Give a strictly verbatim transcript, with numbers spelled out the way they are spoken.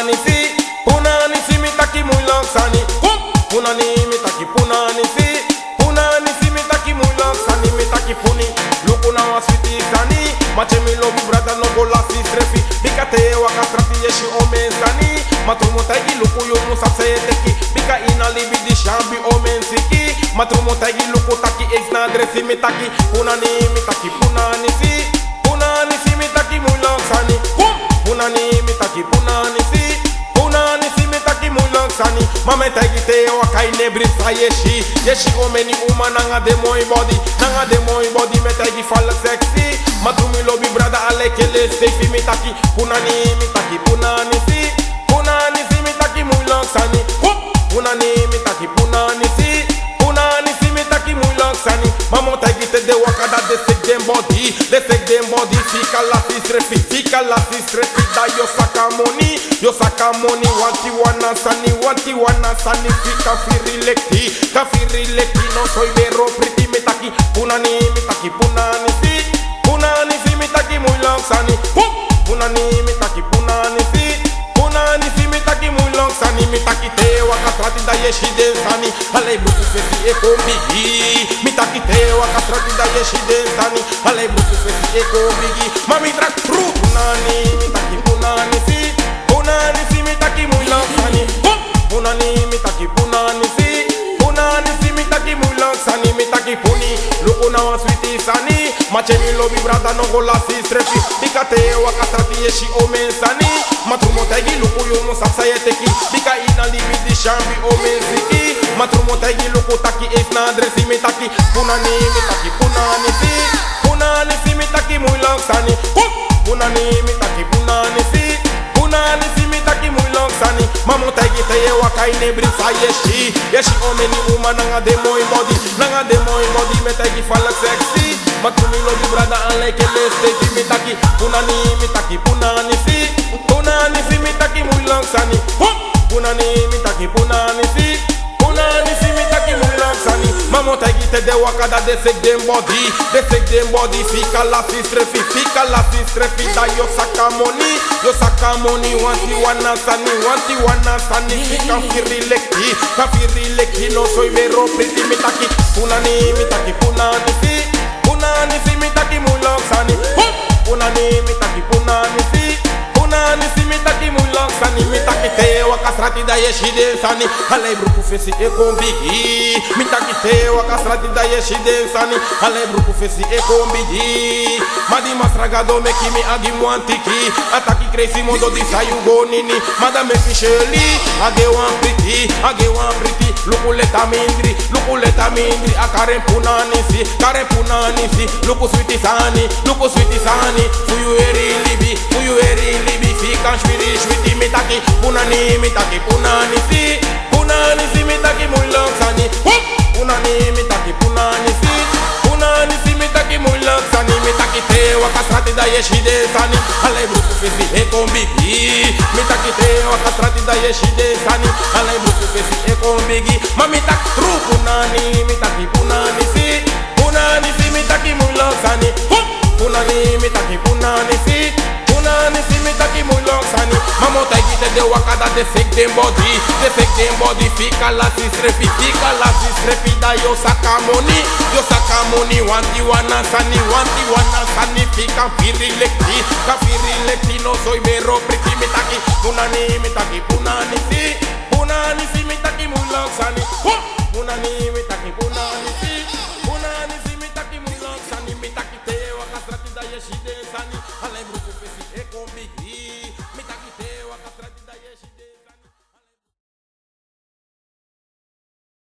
Nisi, puna nisi mi taki moeilijk sani. Kom, puna ni mi taki puna nisi. Puna nisi mi taki moeilijk sani mi taki puni. Luku na wan switi sani. Ma te mi lobi brada no go lasi srefi. Bika te yu e waka strati yu e si omen sani. Ma tru mi o taigi luku yu mu sabi san yu e teki. Bika ini a libi disi a abi omen siki. Ma tru mi o taigi luku taki eis na dresi mi taki. Puna ni mi taki puna nisi. Puna nisi mi taki moeilijk sani. Kom, puna ni mi taki puna nisi. Puna nisi mi taki moeilijk sani. Ma mi e taigi te yu e waka ini a brief san yu e si. Yu e si omeni uma nanga den moi body. Nanga den moi body mi e taigi fa yu e sexy. Ma tru mi lobi brada a leki e lesi tefi mi taki. Puna ni mi taki puna nisi. Puna nisi mi taki moeilijk sani. Kom, puna ni mi taki puna nisi. Puna nisi mi taki moeilijk sani. Ma mi o taigi te den waka dati den seki den body. Den seki den body fika lasi srefi. Fika lasi srefi dan yu o saka moni. Yu o saka moni wanti wan na sani. Wanti wan na sani fika firi lekti. Ka firi lekti no soi bero priti mi taki. Puna ni mi taki puna nisi. Puna nisi mi taki moeilijk sani. Kom, puna ni mi taki puna nisi. Puna nisi mi taki moeilijk sani. Mi taki te yu e waka strati dan yu e si den sani. Ala yu bruku fesi e kon bigi. Mi taki te yu e waka strati dan yu e si den sani. Ala yu bruku fesi e kon bigi. Ma mi taki tru. Puna ni mi taki puna nisi. Puna nisi mi taki moeilijk sani. Kom, puna ni mi taki puna nisi. Puna nisi mi taki moeilijk sani mi taki puni. Luku na wan switi sani. Ma te mi lobi brada no go lasi srefi. Bika te yu e waka strati yu e si omen sani. Ma tru mi o taigi luku yu mu sabi san yu e teki. Bika ini a libi disi a abi omen siki. Ma tru mi o taigi luku taki eis na dresi mi taki. Puna ni mi taki puna nisi. Puna nisi mi taki moeilijk sani. Kom, puna ni mi taki puna nisi. Puna nisi mi taki moeilijk sani. Ma mi o taigi te yu e waka ini a brief san yu e si. Yu e si omeni uma nanga den moi body. Nanga den moi body mi e taigi fa yu e sexy. Ma tru mi lobi brada a leki e lesi tefi mi taki. Puna ni mi taki puna nisi. Puna nisi mi taki moeilijk sani. Kom, puna ni mi taki puna nisi. Puna nisi mi taki moeilijk sani. Ma mi o taigi te den waka dati den seki den body. Den seki den body fika lasi srefi. Fika lasi srefi dan yu o saka moni. Yu o saka moni wanti wan na sani. Wanti wan na sani fika firi lekti. Ka firi lekti no soi bero priti mi taki. Puna ni mi taki puna nisi. Puna nisi mi taki moeilijk sani. Kom, puna ni mi taki puna nisi. Puna nisi mi taki moeilijk sani. Mi taki te yu e waka strati dan yu e si den sani. Ala yu bruku fesi e kon bigi. Mi taki te yu e waka strati dan yu e si den sani. Ala yu bruku fesi e kon bigi. Ma di Masra Gado meki mi a gi mi wan tiki. A taki kreisi modo di san yu go nini. Ma dan meki Shelly a gi en wan priti. A gi en wan priti. Luku leti a mindri. Luku leti a mindri. A kari en puna nisi. Kari en puna nisi. Luku switi sani. Luku switi sani. Fu yu eri libi. Fu yu eri libi. Fika switi switi mi taki. Puna ni mi taki puna nisi. Puna nisi mi taki moeilijk sani. Kom, puna ni mi taki puna nisi. Puna nisi mi taki moeilijk sani. Mi taki te yu e waka strati dan yu e si den sani. Ala yu bruku fesi e kon bigi. Mi taki te yu e waka strati dan yu e si den sani. Ala yu bruku fesi e kon bigi. Ma mi taki tru puna ni mi taki puna nisi. Puna nisi mi taki moeilijk sani. Kom, puna ni mi taki puna nisi. Puna nisi mi taki moeilijk sani. Ma mi o taigi te den waka dati den seki den body. Den seki den body fika lasi srefi. Fika lasi srefi dan yu o saka moni. Yu o saka moni wanti wan na sani. Wanti wan na sani fika firi lekti. Ka firi lekti no soi bero priti mi taki. Puna ni mi taki puna nisi. Puna nisi mi taki moeilijk sani. Kom, puna ni mi taki puna nisi. Puna nisi mi taki moeilijk sani. Mi taki te yu e waka strati dan yu e si den sani. Ala yu bruku fesi e kon bigi. Mi taki te yu e waka strati dan yu e si den